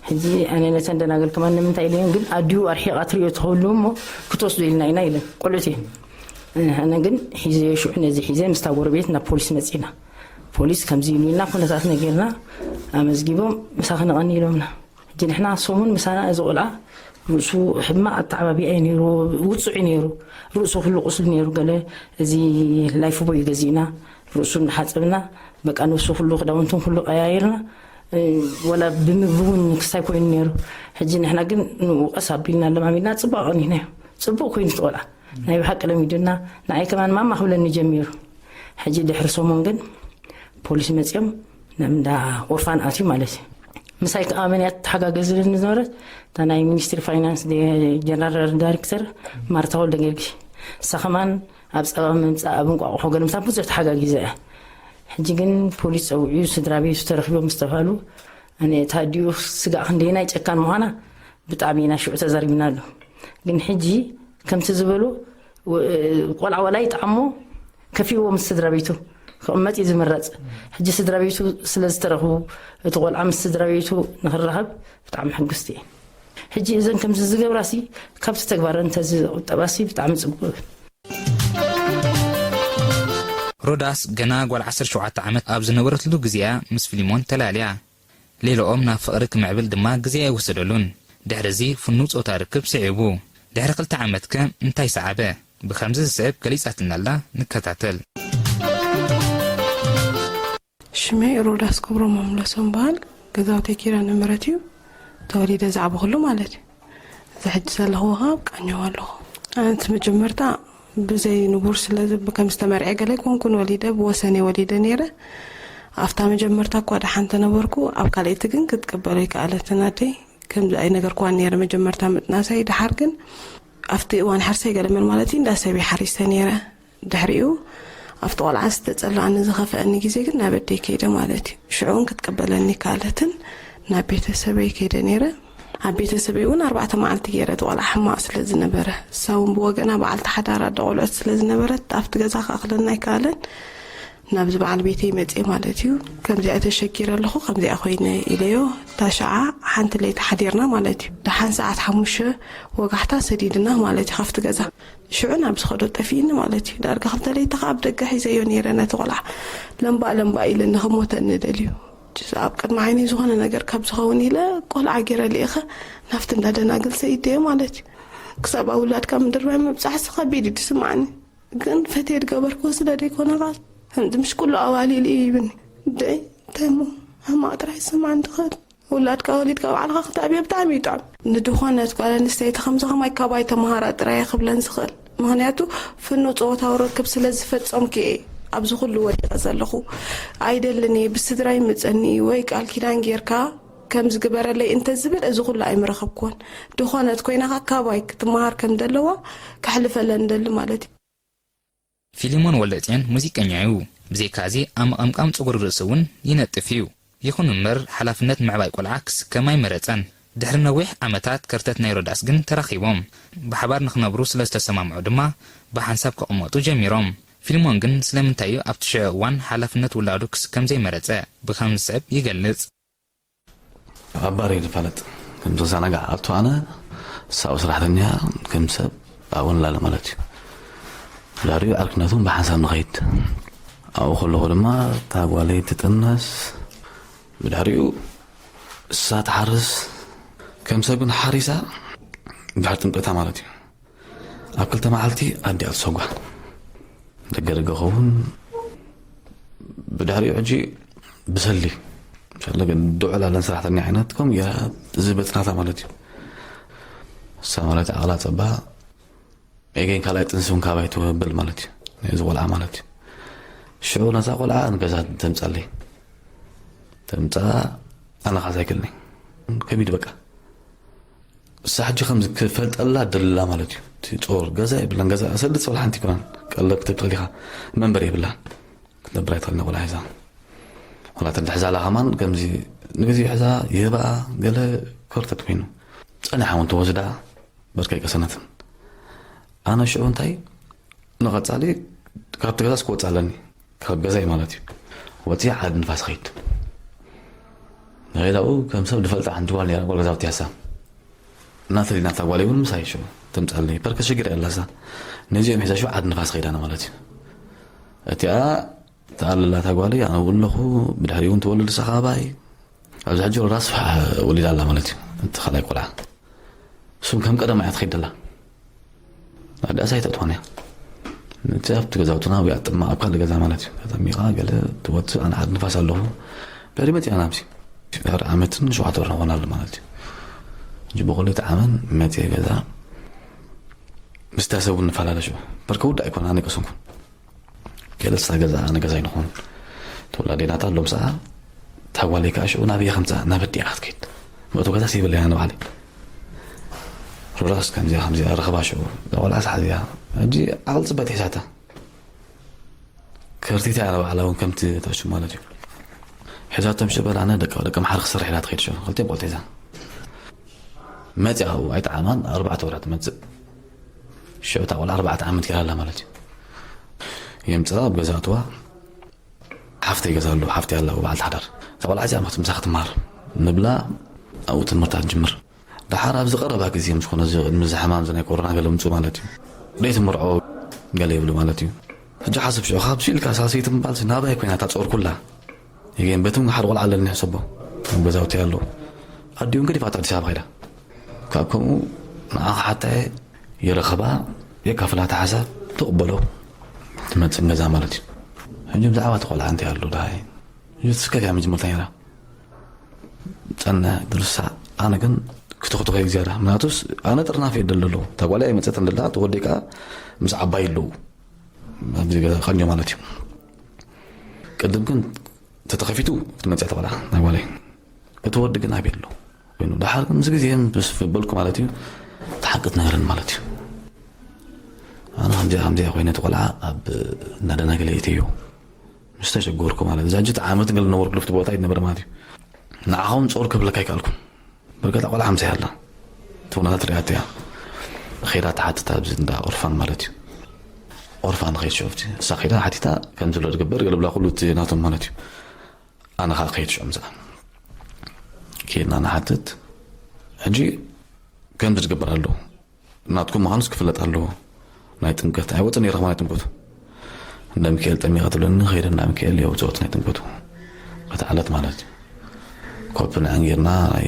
ሕጂ ኣነ ነተን ደናግል ከማን ንምንታይ ኢለየን፣ ግን ኣዲኡ ኣርሒቓ ትሪኦ ትኸውን እሞ ክትወስዶ ኢልና ኢና" ኢለን። ቆልዑት እየን። እ፣ ኣነ ግን ሒዘዮ ሽዑ ነዚ ሒዘ ምስታ ጎረቤት ናብ ፖሊስ መጺና። ፖሊስ ከምዚ ኢሉ ኢልና ኩነታት ነጊርና ኣመዝጊቦም ምሳኺ ንቐኒ ኢሎምና። ሕጂ ንሕና ሰሙን ምሳና እዚ ቆልዓ ርእሱ ሕማቕ ኣተዓባቢኣ እዩ ነይሩ፣ ውጹዕ እዩ ነይሩ። ርእሱ ኩሉ ቁስሊ ነይሩ። ገለ እዚ ላይፍ ቦይ ገዚእና ርእሱ እናሓጸብና፣ በቃ ነብሱ ኩሉ ክዳውንቱን ኩሉ ቀያይርና፣ እ፣ ወላ ብምግቢ እውን ክስታይ ኮይኑ ነይሩ። ሕጂ ንሕና ግን ንኡ ቀስ ኣቢልና ለማሚድና ጽቡቕ ኣቐኒናዮ። ጽቡቕ ኮይኑ እቲ ቆልዓ ናይ ብሓቂ ለሚዱና፣ ንዓይ ከማን ማማ ክብለኒ ጀሚሩ። ሕጂ ድሕሪ ሰሙን ግን ፖሊስ መጺኦም ናብ እንዳ ኦርፋን ኣትዩ ማለት እዩ። ምሳይ ከዓ መን እያ ትተሓጋገዝልን ዝነበረት? እታ ናይ ሚኒስትሪ ፋይናንስ ደ-፣ ጀነራል ዳይሬክተር ማርታ ወልደ ጊዮርጊስ። እሳ ከማን ኣብ ጸባ ምምጻእ፣ ኣብ እንቋቑሖ ገለ ምሳን ብዙሕ ተሓጋጊዛ እያ። ሕጂ ግን ፖሊስ ጸዊዑ ስድራ ቤቱ ተረኺቦም ምስ ተባህሉ፣ ኣነ እታ ኣዲኡ ስጋእ ክንደየናይ ጨካን ምዃና ብጣዕሚ ኢና ሽዑ ተዛሪብናሉ። ግን ሕጂ ከምቲ ዝበሉ፣ ወ-፣ ቆልዓ ዋላ ይጥዓሞ ከፊእዎ ምስ ስድራ ቤቱ ክቕመጥ እዩ ዝምረጽ። ሕጂ ስድራ ቤቱ ስለ ዝተረኽቡ፣ እቲ ቆልዓ ምስ ስድራ ቤቱ ንኽራኸብ ብጣዕሚ ሕጉስቲ እየ። ሕጂ እዘን ከምዚ ዝገብራሲ ካብቲ ተግባረን እንተዝቑጠባሲ ብጣዕሚ ጽቡቕ። ሮዳስ ገና ጓል ዓሰርተ ሸውዓተ ዓመት ኣብ ዝነበረትሉ ግዜያ ምስ ፊሊሞን ተላልያ። ሌላኦም ናብ ፍቕሪ ክምዕብል ድማ ግዜ ኣይወሰደሉን። ድሕሪ እዚ ፍኑው ጾታ ርክብ ስዒቡ። ድሕሪ ክልተ ዓመት ከ እንታይ ሰዓበ? ብኸምዚ ዝስዕብ ገሊጻትልና ኣላ፣ ንከታተል። ሽመይ ሮዳስ ክብሮም ኣምለሶም በሃል። ገዛውተይ ኪዳነ ምሕረት እዩ። ተወሊደ ዝዓበኹሉ ማለት እዩ። እዚ ሕጂ ዘለኹዎ ኸዓ ኣብ ቃኘው ኣለኹ። ኣነ እቲ መጀመርታ ብዘይ ንቡር ስለ ዝብ-፣ ከም ዝተመርዐ ገለ ኣይኮንኩን ወሊደ፣ ብወሰን እየ ወሊደ ነይረ። ኣብታ መጀመርታ እኳ ደሓን ተነበርኩ፣ ኣብ ካልኣይቲ ግን ክትቅበሎ ኣይከኣለትን ኣደይ። ከምዚ ኣይነገርኩዋን ነይረ መጀመርታ ምጥናሰይ። ደሓር ግን ኣብቲ እዋን ሓርሰይ ገለ መን ማለት እዩ፣ እንዳ ሰብ እየ ሓሪሰ ነይረ። ድሕሪኡ ኣብቲ ቆልዓ ዝተጸላኣኒ ዝኸፍአኒ ግዜ ግን ናብ ኣደይ ከይደ ማለት እዩ። ሽዑ እውን ክትቅበለኒ ኣይከኣለትን፣ ናብ ቤተሰበይ ከይደ ነይረ። ኣብ ቤተሰበይ እውን ኣርባዕተ መዓልቲ ገይረ፣ እቲ ቆልዓ ሕማቕ ስለ ዝነበረ። እሳ እውን ብወገና በዓልቲ ሓዳር ኣደ ቆልዑት ስለ ዝነበረት ኣብቲ ገዛ ክኣኽለና ኣይከኣለን። ናብዚ በዓል ቤተይ መጽየ ማለት እዩ። ከምዚኣ ተሸጊረ ኣለኹ፣ ከምዚኣ ኮይነ ኢለዮ። እታ ሸዓ ሓንቲ ለይቲ ሓዲርና ማለት እዩ። ደሓን ሰዓት ሓሙሽተ ወጋሕታ ሰዲድና ማለት እዩ ካብቲ ገዛ። ሽዑ ናብ ዝኸዶ ጠፊእኒ ማለት እዩ። ዳርጋ ክልተ ለይቲ ከኣ ኣብ ደገ ሒዘዮ ነይረ ነቲ ቆልዓ። ለምባእ ለምባእ ኢለኒ ክሞተኒ ደልዩ። ኣብ ቅድሚ ዓይነይ ዝኾነ ነገር ካብ ዝኸውን ኢለ ቆልዓ ገይረ ልኢኸ ናብቲ እንዳ ደናግል ሰይደዮ ማለት እዩ። ክሳብ ኣብ ውላድካ ምድርባይ ምብጻሕሲ ከቢድ እዩ ዝስምዓኒ። ግን ፈትየ ዝገበርክዎ ስለ ዘይኮነ ከኣ ከምዚ ምሽ ኩሉ ኣዋሊሉ እዩ ይብኒ። ደይ እንታይ እሞ ሕማቕ ጥራሕ ይስምዓኒ ትኽእል። ውላድካ ወሊድካ ባዕልኻ ክተዕብዮ ብጣዕሚ እዩ ጥዑም። ንድኾነት ጓል ኣንስተይቲ ከምዚ ከማይ ካባይ ተምሃራ ጥራይ እየ ክብለን ዝኽእል። ምኽንያቱ ፍኑው ጾታዊ ርክብ ስለ ዝፈጸምኩ እየ ኣብዚ ኩሉ ወዲቐ ዘለኹ። ኣይደልን እየ፣ ብስድራ ይምጸኒ እዩ ወይ ቃል ኪዳን ጌርካ ከምዚ ግበረለይ እንተዝብል እዚ ኩሉ ኣይምረኸብኩዎን። ድኾነት ኮይና ከኣ ካባይ ክትመሃር ከም ዘለዋ ከሕልፈለን እደሊ ማለት እዩ። ፊሊሞን ወልደጽዮን ሙዚቀኛ እዩ። ብዘይካዚ ኣብ ምቕምቃም ጸጉሪ ርእሲ እውን ይነጥፍ እዩ። ይኹን እምበር፣ ሓላፍነት ምዕባይ ቆልዓ ክስከም ኣይመረጸን። ድሕሪ ነዊሕ ዓመታት ከርተት ናይ ሮዳስ ግን ተራኺቦም። ብሓባር ንኽነብሩ ስለ ዝተሰማምዑ ድማ ብሓንሳብ ክቕመጡ ጀሚሮም። ፊልሞን ግን ስለምንታይ እዩ ኣብቲ ሽዑ እዋን ሓላፍነት ውላዱ ክስከም ዘይመረጸ? ብኸም ዝስዕብ ይገልጽ። ኣብ ባር እዩ ዝፋለጥ። ከም ተዘናጋዕ ኣቶ ኣነ ሳብ ሰራሕተኛ ከም ሰብ ኣብኡ ንላለ ማለት እዩ። ብድሕሪኡ ዓርክነቱን ብሓንሳብ ንኸይድ። ኣብኡ ከለኹ ድማ እታ ጓለይ ትጥነስ። ብድሕሪኡ እሳ ትሓርስ። ከም ሰብ ግን ሓሪሳ ድሕሪ ጥምቀታ ማለት እዩ። ኣብ ክልተ መዓልቲ ኣዲኣ ትሰጓ። ደገ ደገ ኸውን ብድሕሪኡ ሕጂ ብሰሊ፣ ብሰሊ ግን ድዑል ኣለን ሰራሕተኛ ዓይነት ከም ጌራ እዚ በጽናታ ማለት እዩ። እሳ ማለት ዓቕላ ጸባ ኤገን ካልኣይ ጥንሲ እውን ካባይ ትብል ማለት እዩ። ነዚ ቆልዓ ማለት እዩ። ሽዑ ነዛ ቆልዓ ንገዛ ተምጻለይ። ተምጻ ኣነ ኻዛ ኣይክልኒ። ከቢድ በቃ። እሳ ሕጂ ከምዚ ክፈልጠላ ደላ ማለት እዩ። እቲ ጾር ገዛ የብላን፣ ገዛ ሰልዲ ትብል ሓንቲ ይኮናን። ቀለብ ክትብል ኢኻ መንበር የብላን። ክትነብር ኣይትኽእልን ቆልዓ ሒዛ። ወላ ተድሕዛላ ከማን ከምዚ ንግዜ ሕዛ ይህባ ገለ ኮርተት ኮይኑ። ጸኒሓ እውን ተወስዳ። በርከይ ቀሰነትን ኣነ ሽዑ እንታይ ንቐጻሊ ካብቲ ገዛስ ክወጽእ ኣለኒ ካብ ገዛይ ማለት እዩ። ወጺ ዓድ ንፋስ ኸይድ ንኸይዳኡ ከም ሰብ ዝፈልጣ ሓንቲ ጓል ነራ ጓል ገዛውቲ ያሳ እናተሊና እታ ጓል እውን ምሳይ ሽዑ ትምጻለይ ፐርከ ሽግር ያላሳ ነዚኦም ሒዛ ሽዑ ዓድ ንፋስ ኸይዳና ማለት እዩ። እቲኣ ተኣለላ እታ ጓለይ ኣነ እውን ኣለኹ። ብድሕሪኡ እውን ትወልድ ሰኻባይ ኣብዚ ሕጂ ራስ ወሊዳ ኣላ ማለት እዩ። እቲ ካልኣይ ቆልዓ እሱም ከም ቀደም እያ ትኸይድ ደላ ኣዲኣስ ኣይተእትዋን እያ። ነቲ ኣብቲ ገዛውትና ወይ ኣጥማ ኣብ ካልእ ገዛ ማለት እዩ ተጠሚቓ ገለ ትወፅእ ኣነ ዓድ ንፋስ ኣለኹ። ገሪ መፅያ ናብዚ ድሕሪ ዓመትን ሸውዓተ ወር ንኾን ኣሎ ማለት እዩ። ሕጂ ብኩለይቲ ዓመን መፅየ ገዛ ምስታ ሰብ እውን ንፈላለ ሽዑ በርከ ውዳ ኣይኮነ ኣነ ቀሰንኩን ገለሳ ገዛ ኣነ ገዛ ይንኹን ተወላዴ ናታ ኣሎም ሰዓ ታጓለይ ከዓ ሽዑ ናበይ ከምፃ ናበዲኣ ክትከይድ መእቶ ገዛ ሲበለያ ንባዕለይ ሮዳስ ከምዚኣ ከምዚኣ ረኸባ ሽዑ ቆልዓ ሰሓዚያ ሕጂ ዓቕል ፅበት ሒዛታ ከርቲታ እያ ንባዕላ እውን ከምቲ ተዕሹ ማለት እዩ። ሒዛቶም ሽበል ኣነ ደቂ ደቂ መሓር ክሰርሕ ኢላ ትኸይድ ሽዑ ክልቲኦም ቆልቲ ሒዛ መፅያ ኣብኡ ኣይጠዓማን ኣርባዕተ ወራ ትመፅእ ሽዑ እታ ቆልዓ ኣርባዕተ ዓመት ገይራ ኣላ ማለት እዩ። የምፅኣ ኣብ ገዛ ኣትዋ ሓፍተይ ገዛ ኣሎ ሓፍተይ ኣላ ኣብኡ በዓልቲ ሓዳር እታ ቆልዓ እዚኣ ምሳ ክትምሃር ንብላ ኣብኡ ትምህርታ ትጅምር። ደሓር ኣብዚ ቀረባ ግዜ ምስ ኮነ እዚ ቅድሚ እዚ ሕማም እዚ ናይ ኮሮና ገለ ምፁ ማለት እዩ ደይ ትምርዖ ገለ ይብሉ ማለት እዩ። ሕጂ ሓስብ ሽዑ ካብ ስኢልካ ሳልሰይቲ ምባል ናባይ ኮይና እታ ፆር ኩላ ይገን በቲ ሓደ ቆልዓ ኣለኒ ሕሰቦ ኣብ ገዛውቲ ኣለዉ ኣዲኡ ገዲፋ ኣዲስ ኣበባ ከይዳ ካብ ከምኡ ንዓ ክሓታ እየ ይረኸባ የካፍላታ ሓሳብ ትቕበሎ ትመፅእ ገዛ ማለት እዩ። ሕጂ ብዛዕባ እቲ ቆልዓ እንታይ ኣሎ ድሃይ ስከት እያ መጀመርታ ነራ ጸንሕ ድርሳ ኣነ ግን ክትኽትኾ እግዚኣብሔር ምክንያቱስ ኣነ ጥርናፍ እየ ደለሎ እታ ጓል ኣይመፀትን ደላ እቲ ወደይ ከዓ ምስ ዓባይ ኣለዉ ኣብዚ ገዛ ቀንዮ ማለት እዩ ቅድም ግን ተተኸፊቱ ክትመፅያ ተቆልዓ ናይ ጓለይ እቲ ወዲ ግን ኣበይ ኣሎ ኮይኑ ደሓር ግን ምስ ግዜ ምስ በልኩ ማለት እዩ ተሓቅት ነገርን ማለት እዩ ኣነ ከምዚኣ ከምዚኣ ኮይነ ተቆልዓ ኣብ እናደናገለ እትዮ ምስ ተሸጎርኩ ማለት እዛ ጅት ዓመት ገለ ነበርኩ ልፍቲ ቦታ ይነበረ ማለት እዩ ንዓኹም ጾር ክብለካ ኣይከኣልኩን በርገታ ቆልዓ ምሳይ ኣላ እቲ ኩነታት ሪኣቶ እያ ኸይዳ ትሓትት ኣብዚ እንዳ ኦርፋን ማለት እዩ ኦርፋን ኸይድ ሸፍቲ እሳ ኸይዳ ሓቲታ ከም ዝሎ ዝግበር ገለብላ ኩሉ እቲ ናቶም ማለት እዩ ኣነ ኸዓ ከይድ ሽዑ ምሳኣ ከይድና ንሓትት ሕጂ ከምዚ ዝግበር ኣለዎ ናትኩም ምዃኑስ ክፍለጥ ኣለዎ ናይ ጥምቀት ኣይወፅን ነይረ ከማ ናይ ጥምቀቱ እንዳ ሚካኤል ጠሚቐ ትብለኒ ከይደ እንዳ ሚካኤል የውፅኦት ናይ ጥምቀቱ በቲ ዕለት ማለት እዩ ኮፕ ንዕን ጌርና ናይ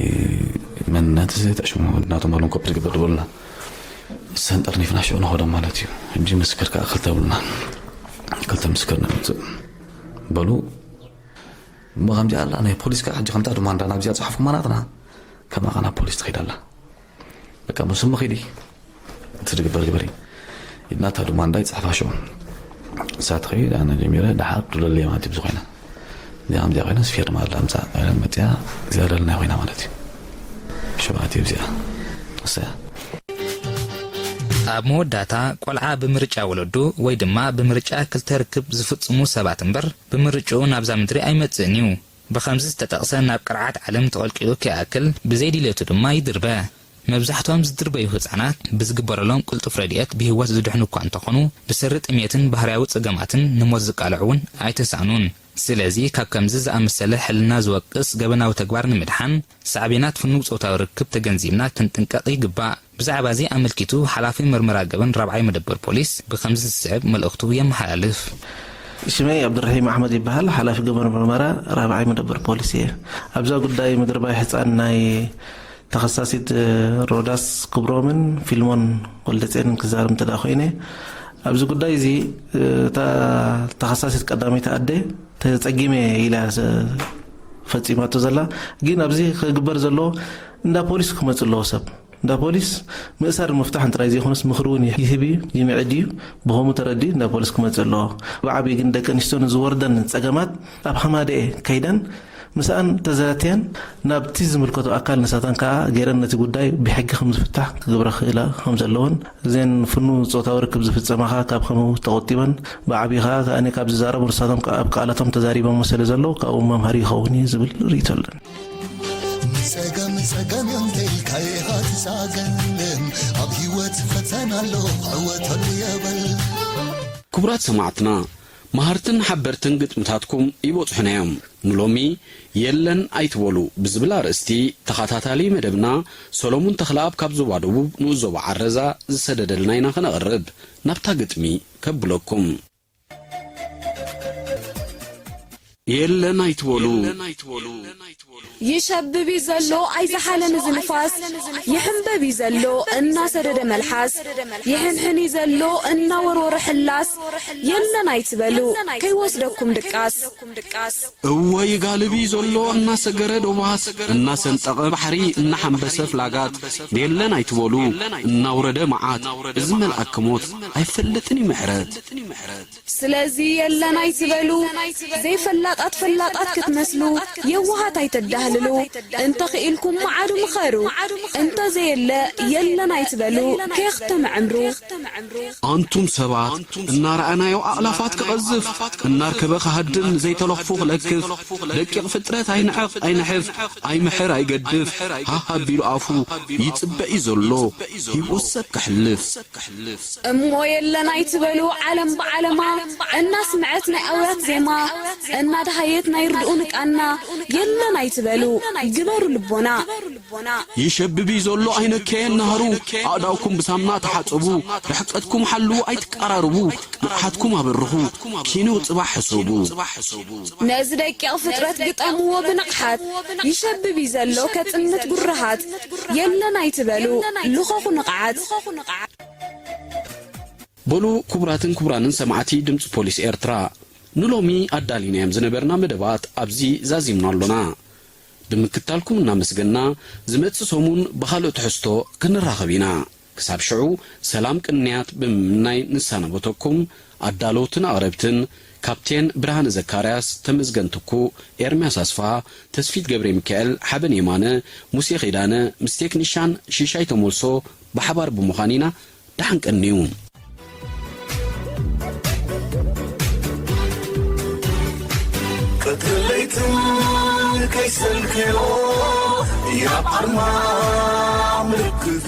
መንነት ተሽሙ ናቶም በሎም ኮፕ ዝግበር ዝበሉና ሰንጠርኒፍና ሽዑ ንኸዶም ማለት እዩ ሕጂ ምስክር ከዓ ክልተ ብሉና ክልተ ምስክር ነምፅእ በሉ እሞ ከምዚ ኣላ ናይ ፖሊስ ከዓ ሕጂ ከምታ ድማ እንዳ ናብዚኣ ፀሓፍኩማ ናትና ከማኻ ናብ ፖሊስ ትኸይድ ኣላ በቃ ሙስሙ ኺዲ እቲ ዝግበር ግበሪ ኢድና እታ ድማ እንዳ ይፅሕፋ ሽዑ እሳ ትኸይድ ኣነ ጀሚረ ደሓር ትብለለየ ማለት እዩ ብዝኾይና እዚኣ ከምዚኣ ኮይና ስፌር ማለት ኣምፃ ኢለን መፅያ እዚኣ ደለና ኮይና ማለት እዩ ሽዑ ኣትየ እዚኣ እሰያ ኣብ መወዳእታ ቆልዓ ብምርጫ ወለዱ ወይ ድማ ብምርጫ ክልተ ርክብ ዝፍፅሙ ሰባት እምበር ብምርጭኡ ናብዛ ምድሪ ኣይመፅእን እዩ። ብኸምዚ ዝተጠቕሰ ናብ ቅርዓት ዓለም ተቐልቂሉ ከይኣክል ብዘይ ድልየቱ ድማ ይድርበ። መብዛሕትኦም ዝድርበዩ ህጻናት ብዝግበረሎም ቅልጡፍ ረድኤት ብህይወት ዝድሕኑ እኳ እንተኾኑ ብሰሪ ጥሜትን ባህርያዊ ጸገማትን ንሞት ዝቃልዑ እውን ኣይተሳእኑን። ስለዚ ካብ ከምዚ ዝኣመሰለ ሕልና ዝወቅስ ገበናዊ ተግባር ንምድሓን ሳዕቤናት ፍኑው ጾታዊ ርክብ ተገንዚብና ክንጥንቀቕ ይግባእ። ብዛዕባ እዚ ኣመልኪቱ ሓላፊ መርመራ ገበን ራብዓይ መደበር ፖሊስ ብኸምዚ ዝስዕብ መልእኽቱ የመሓላልፍ። ሽመይ ኣብዱራሒም ኣሕመድ ይበሃል። ሓላፊ ገበን መርመራ ራብዓይ መደበር ፖሊስ እየ። ኣብዛ ጉዳይ ምድርባይ ሕፃን ናይ ተኸሳሲት ሮዳስ ክብሮምን ፊልሞን ወልደፅዮንን ክዛረብ እንተ ኮይነ ኣብዚ ጉዳይ እዚ እታ ተኸሳሲት ቀዳመይቲ ኣደ ተፀጊመ ኢላ ፈፂማቶ ዘላ ግን ኣብዚ ክግበር ዘለዎ እንዳ ፖሊስ ክመፁ ኣለዎ ሰብ እንዳ ፖሊስ ምእሳር ምፍታሕን ጥራይ ዘይኮነስ ምኽሪ እውን ይህብ እዩ ይምዕድ እዩ ብኸምኡ ተረዲኡ እንዳ ፖሊስ ክመፅእ ኣለዎ ብዓብዪ ግን ደቂ ኣንስትዮ ንዝወርደን ፀገማት ኣብ ሃማደኤ ከይደን ምስኣን ተዘራትየን ናብቲ ዝምልከቶ ኣካል ንሳተን ከዓ ገይረን ነቲ ጉዳይ ብሕጊ ከምዝፍታሕ ክግብረ ክእላ ከምዘለወን እዘን ፍኑ ፆታዊ ርክብ ዝፍፀማ ከዓ ካብ ከምኡ ተቆጢበን ብዓብዪ ከዓ ከኣ ካብ ዝዛረቡ ንሳቶም ከዓ ኣብ ቃላቶም ተዛሪቦሞ ስለ ዘለዉ ካብኡ መምሃሪ ይኸውን እዩ ዝብል ርእይቶ ኣለኒ። ንጸገም ጸገም እዮም ተልካ ኢኻ ትዛገም ኣብ ክዕወት ፈተና ኣሎ፣ ክዕወተሉ የብል። ክቡራት ሰማዕትና፣ መሃርትን ሓበርትን ግጥምታትኩም ይበጽሑና እዮም። ንሎሚ የለን ኣይትበሉ ብዝብል ኣርእስቲ ተኸታታሊ መደብና ሰሎሙን ተኽለኣብ ካብ ዞባ ደቡብ ንኡስ ዞባ ዓረዛ ዝሰደደልና ኢና ከነቕርብ። ናብታ ግጥሚ ከብለኩም። የለን ኣይትበሉ። ይሸብብ እዩ ዘሎ ኣይዝሓለን እዚ ንፋስ፣ ይሕንበብ እዩ ዘሎ እናሰደደ መልሓስ፣ ይሕንሕን እዩ ዘሎ እናወርወረ ሕላስ። የለን ኣይትበሉ ከይወስደኩም ድቃስ። እወ ይጋልብ እዩ ዘሎ እናሰገረ ዶባት፣ እናሰንጠቐ ባሕሪ፣ እናሓንበሰ ፍላጋት። የለን ኣይትበሉ እናውረደ መዓት፣ እዚ መልኣክ ሞት ኣይፈልጥን እዩ ምሕረት። ስለዚ የለን ኣይትበሉ ዘይፈላጣት ፈላጣት ክትመስሉ፣ የዋሃት ኣይተዳህልሉ። እንተኽኢልኩም መዓዱ ምኸሩ፣ እንተዘየለ የለን ኣይትበሉ ከየኽተመ ዕምሩ። ኣንቱም ሰባት፣ እናረኣናዮ ኣእላፋት ክቐዝፍ፣ እናርከበ ክሃድም ዘይተለኽፉ ክለክፍ፣ ደቂቕ ፍጥረት ኣይንዕቕ ኣይንሕፍ፣ ኣይምሕር ኣይገድፍ፣ ሃህ ኣቢሉ ኣፉ ይጽበ እዩ ዘሎ፣ ሂብኡ ሰብ ከሕልፍ። እሞ የለን ኣይትበሉ ዓለም ብዓለማ፣ እናስምዐት ናይ ኣውያት ዜማ፣ እናደሃየት ናይ ርድኡ ንቃና። የለን ኣይትበሉ ግበሩ ልቦና። ይሸብብ እዩ ዘሎ ኣይነከየን ናህሩ፣ ኣእዳውኩም ብሳምና ተሓጸቡ፣ ርሕቀትኩም ሓልዉ ኣይትቀራርቡ፣ ንቕሓትኩም ኣበርኹ፣ ኪኖ ጽባሕ ሕሰቡ። ነዚ ደቂቕ ፍጥረት ግጠምዎ ብንቕሓት፣ ይሸብብ እዩ ዘሎ ከጽንት ጉርሃት። የለን ኣይትበሉ ልኸኹ ንቕዓት። በሉ ክቡራትን ክቡራንን ሰማዕቲ ድምፂ ፖሊስ ኤርትራ፣ ንሎሚ ኣዳሊናዮም ዝነበርና መደባት ኣብዚ ዛዚምና ኣሎና። ብምክታልኩም እናመስገና፣ ዝመጽእ ሰሙን ብኻልእ ትሕዝቶ ክንራኸብ ኢና። ክሳብ ሽዑ ሰላም ቅንያት ብምምናይ ንሰናበተኩም። ኣዳለውትን ኣቕረብትን ካፕቴን ብርሃነ ዘካርያስ፣ ተመስገን ትኩ፣ ኤርምያስ ኣስፍሃ፣ ተስፊት ገብረሚካኤል፣ ሓበን የማነ፣ ሙሴ ኪዳነ ምስ ቴክኒሻን ሽሻይ ተመልሶ ብሓባር ብምዃን ኢና። ደሓን ቀንዩ። ቀትርን ለይትን ከይሰልክዮ ያብ ኣርማ ምልክቱ